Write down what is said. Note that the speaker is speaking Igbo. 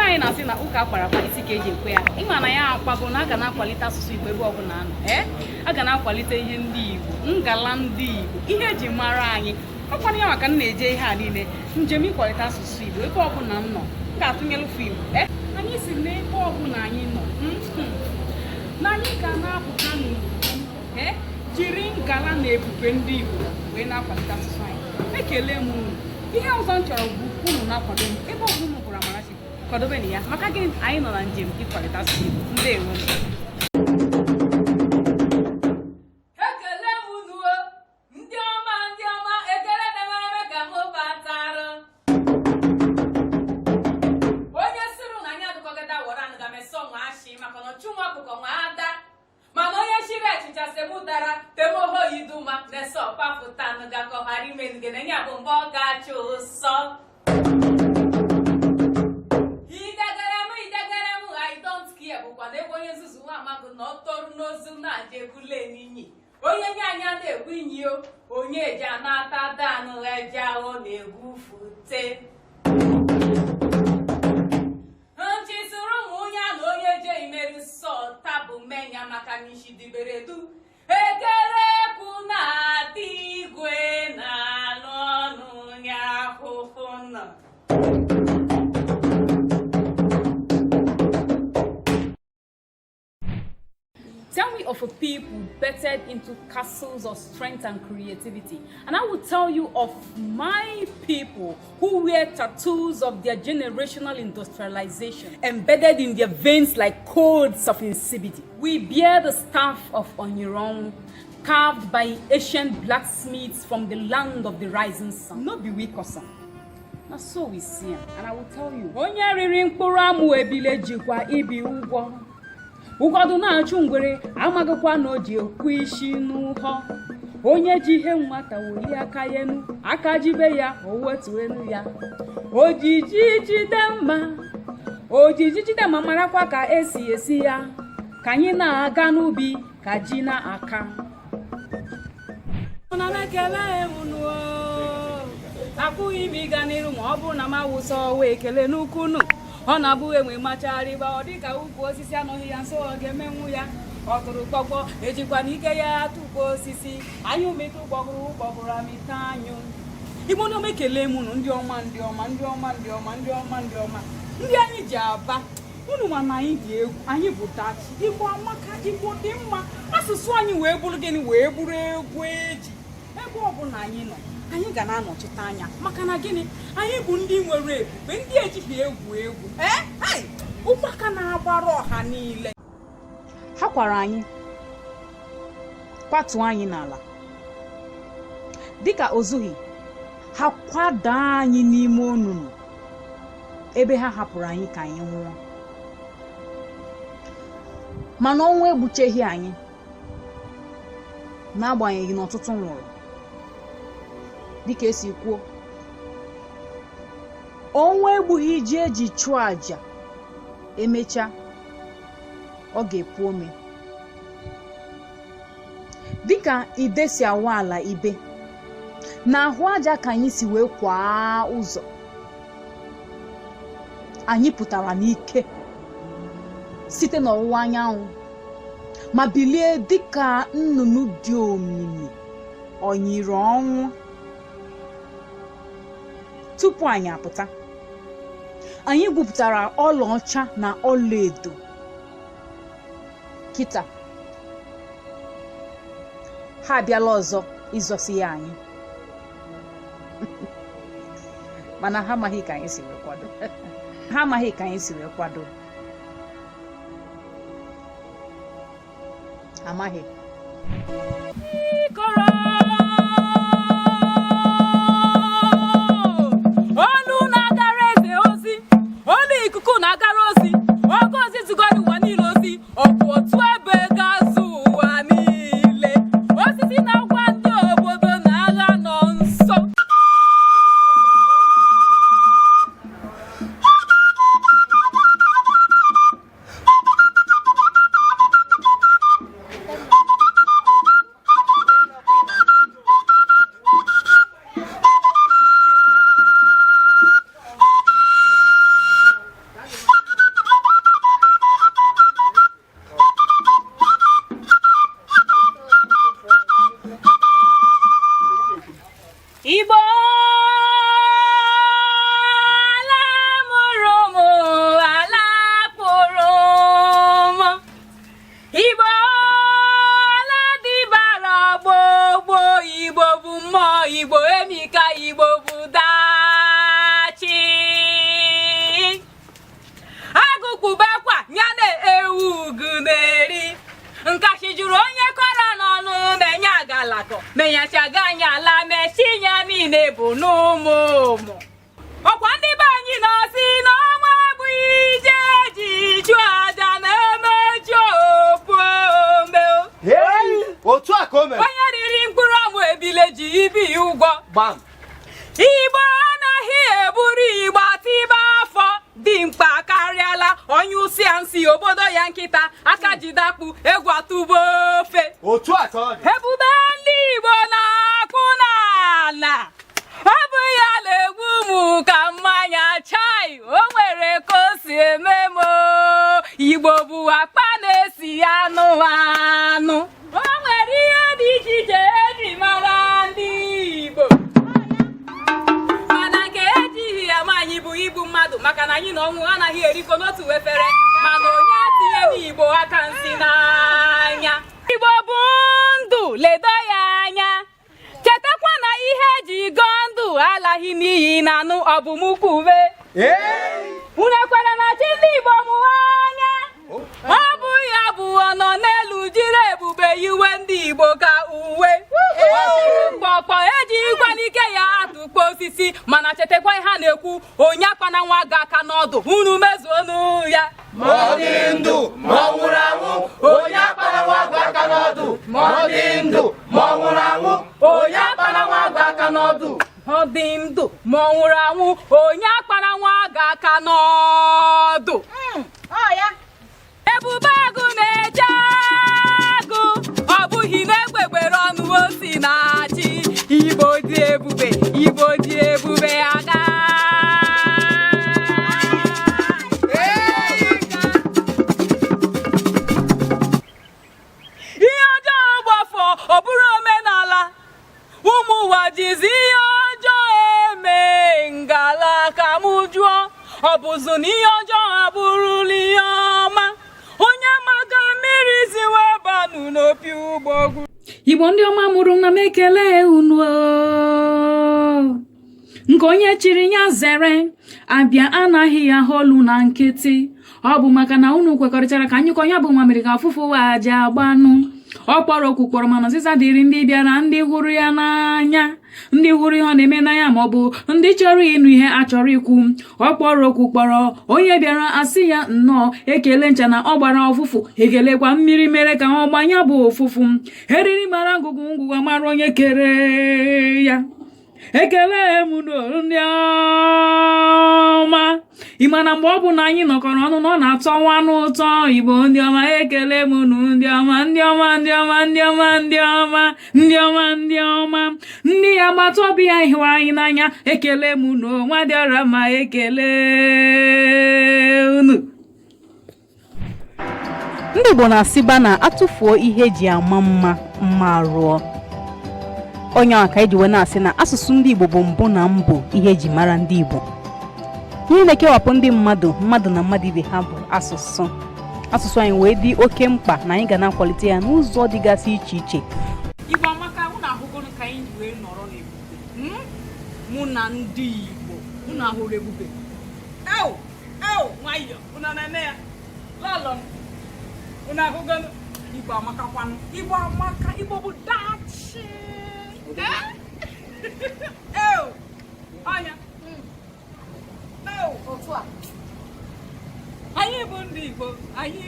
Anyị na-asị na ụka akpara akpa, isi ka eji ekwe ya. Ịma na ya akwago na a ga na-akwalite asụsụ Igbo ebe ọbụla anọ. Ee, a ga na-akwalite ihe ndị Igbo, ngala ndị Igbo, ihe eji mara anyị. Ọkwana ya maka m na-eje ihe a niile, njem ịkwalite asụsụ Igbo. Ebe ọbụla m nọ, m ga-atụnyelụfụ Igbo. Ee, anyị si n'ebe ọbụla anyị nọ, na anyị ga na-apụta n'Igbo, ee, jiri ngala na ebube ndị Igbo wee na-akwalite asụsụ anyị. Ekele m unu. Ihe ọzọ m chọrọ bụ unu na-akwado m ebe ọbụla unu hụrụ Amarachi, kwadobe na ya. Maka gịnị? Anyị nọ na njem ịkwalite asụsụ Igbo. Ndewo. Ekele m unu o, ndị ọma, ndị ọma. Ekele na-emere ka m batara onye sịrị na anyị adụkọgada were anụga mesọ nwa ashị maka na ọchụ nwa akụkọ nwa ada, mana onye shiri achịcha semụtara temoho yiduma na-ese ọpapụta nụga ka ọ ghara ime nuge na ya bụ mgbe ọ ga-achụ ụsọ. Idegere m, idegere m, I don't care. Bụkwa na ebe onye nzuzu nwa amagụ na ọ toru n'ozu na-aja ebule n'inyi onye nye anya na-egwu inyi o onye eji anata danụ eje ahụ na-egwufute nchisịrị ụmụ ya na onye je imerụ sọ tabụ menya maka na isi dibere du ekele kwu na-adị igwe na-anụ ọnụ ya ahụhụ nọ. Tell me of a people bettered into castles of strength and creativity, and I will tell you of my people who wear tattoos of their generational industrialization embedded in their veins like codes of insipidity. We bear the staff of Onyiron, carved by ancient blacksmiths from the land of the rising sun. No be we cause am. Na so we see am, and I will tell you. Onye riri mkpụrụ amụ ebile jikwa ibi ụgwọ. Ụfọdụ na-achụ ngwere, amaghịkwa na o ji ekwu isi n'ụhọ. Onye ji ihe nwata welie aka ya enu, aka jibe ya, o wetu enu ya. Ojiji jide mma, ojiji jide mma, marakwa ka esi esi ya. Ka anyị na-aga n'ubi ka ji na-aka. Na m ekele unu o. Apụghị m ịga n'iru ma ọ bụrụ na m awụsa ọwa ekele n'ukwu unu. Ọ na-abụ enwe macharịba, ọ dịka ukwu osisi anọghị ya nso, ọ ga-emenwu ya. Ọ tụrụ kpọkpọ ejikwa n'ike ya tụkwa osisi anyụ metụ gbọgụrụ gbọgụrụ amịta anyụ. Igbo ndị ọma, ekele m unu. Ndị ọma, ndị ọma, ndị ọma, ndị ọma, ndị ọma, ndị ọma, ndị anyị ji aba. Unu ma na anyị dị egwu, anyị bụ dachi. Igbo amaka, Igbo dị mma. Asụsụ anyị wee bụrụ gịnị? Wee bụrụ egwu eji. Ebe ọbụla anyị nọ, anyị ga na-anọchite anya. Maka na gịnị? Anyị bụ ndị nwere ebube, ndị ejighị egwu egwu. Ee, hai, ụgbaka na-agbara ọha niile. Ha kwara anyị, kwatuo anyị n'ala dịka ozughị ha, kwadaa anyị n'ime onunu ebe ha hapụrụ anyị ka anyị nwụọ. Mana ọnwụ egbucheghị anyị, n'agbanyeghị na ọtụtụ nwụrụ. Dịka esi kwuo, ọnwụ egbughị ji eji chụọ àjà, emechaa ọ ga-epu ome. Dịka ide si awa ala ibe na ahụ aja, ka anyị si wee kwaa ụzọ. Anyị pụtara n'ike site n'ọwụwa anyanwụ ma bilie dịka nnụnụ dị omimi ọnyịrị ọnwụ. Tupu anyị apụta, anyị gwupụtara ọlaọcha na ọlaedo. Kịta ha abịala ọzọ ịzọsi ya anyị, mana ha amaghị ka anyị si wee kwado. Ha amaghị ka anyị si wee kwado. Amaghị. Ikoro olu na-agara eze ozi, olu ikuku na-agara ozi, oge ozi zugara ụwa niile ozi, ọkwụ otu ebe ga-azụ ụwa niile. Osisi na-agwa ndị obodo na agha nọ nso. niile bụ n'ụmụ ụmụ. Ọkwa ndị be anyị na-asị na ọnwa abụghị ije eji chụọ aja na-emeju opu ome. Hey! Otu a ka o mere. Onye riri mkpụrụ ọmụ ebile ji ibi ya ụgwọ. Gbam. Igbo anaghị eburu igbo atiba afọ dimkpa karịala onye ụsịa nsị obodo ya nkịta aka jidakpu egwu atụba ofe. Otu a ka ọ dị. Ebube ndị Igbo na-akpụ n'ala, ọ bụ ya na-egbu m ka mmanya chai, o nwere ka o si eme m. Igbo bụ akpa na-esi anụ anụ. O nwere ihe dị iche iche eji mara ndị Igbo, mana nke ejighị ya ama anyị bụ igbu mmadụ, maka na anyị na ọnwụ anaghị erikọ n'otu efere. Mana onye atinye n'Igbo aka nsị n'anya. Igbo bụ ndụ, ledo ya anya, chetakwa na ihe eji gọọ ndụ alaghị n'iyi na anụ ọbụmukwube. Hey! Unu ekwere na chi ndị Igbo mụwa anya? Ọ bụ ya bụ ọnọ n'elu jiri ebube yiwe ndị Igbo ka uwe mkpọkpọ ejikwa n'ike ya atụkpo osisi, mana chetakwa ihe a na-ekwu, onye akpana nwa gị aka n'ọdụ, unu mezuonu ya. Ma ọ dị ndụ ma ọ nwụrụ anwụ, onye akpara nwa agụ aka n'ọdụ. Ma ọ dị ndụ ma ọ nwụrụ anwụ, onye akpara nwa agụ aka n'ọdụ. Ọ dị ndụ ma ọ nwụrụ anwụ, onye akpara nwa gị aka n'ọdụ. Ebube agụ na-eche agụ, ọ bụghị n'egbegbere ọnụ o si na-achị. Igbo dị ebube, Igbo dị ebube aga. Ihe ọjọọ gbafọ ọ bụrụ omenala, ụmụ ụwa jizi ihe ọjọọ eme ngala. Ka mụ jụọ, ọ bụzụ na ihe ọjọọ abụrụla ihe ọma? Onye maka mmiri si wee banụ n'opi ụgbọgwụ. Igbo ndị ọma mụrụ na m ekele unu. Nke onye chiri ya zere, abịa anaghị ya olu na nkịtị. Ọ bụ maka na unu kwekọrịtara ka anyụkọ ya bụ mamịrị ka afụfụ aja agbanụ. Ọ kpọrọ okwu kpọrọ, mana ọzịza dịrị ndị bịara, ndị hụrụ ya n'anya, ndị hụrụ ihe ọ na-eme n'anya, ma ọ bụ ndị chọrọ ịnụ ihe a chọrọ ikwu. Ọ kpọrọ okwu kpọrọ, onye bịara asị ya nnọọ. Ekele ncha na ọ gbara ọfụfụ, ekelekwa mmiri mere ka ọ gbanya bụ ụfụfụ. Eriri mara ngụgụ, ngụgụ mara onye kere ya. Ekele m ndị ọma. Ị ma na mgbe ọ bụ na anyị nọkọrọ ọnụ na ọ na-atọ nwanụ ụtọ. Igbo ndị ọma, ekele m unu, ndị ọma, ndị ọma, ndị ọma, ndị ọma, ndị ọma, ndị ọma, ndị ọma, ndị agbata obi anyị hụrụ anyị n'anya. Ekele m unu, nwa dị ọra mma, ekele unu. Ndị Igbo na-asịba na atụfuo ihe eji ama mma, mma rụọ onye a. Ka eji wee na-asị na asụsụ ndị Igbo bụ mbụ na mbụ ihe eji mara ndị Igbo. Ihe na-ekewapụ ndị mmadụ, mmadụ na mmadụ ibe ha, bụ asụsụ. Asụsụ anyị wee dị oke mkpa na anyị ga na-akwalite ya n'ụzọ dịgasị iche iche. Igbo amaka, unu ahụgoro ka anyị ji wee nọrọ n'ebube. Mụ na ndị Igbo, unu ahụrụ ebube. Ew ew, nwayọ, unu na-eme ya lọlọ m. Unu ahụgoro Igbo amakakwanụ. Igbo amaka, Igbo bụ dachi. Ew, anya ew, otu a anyị bụ ndị Igbo, anyị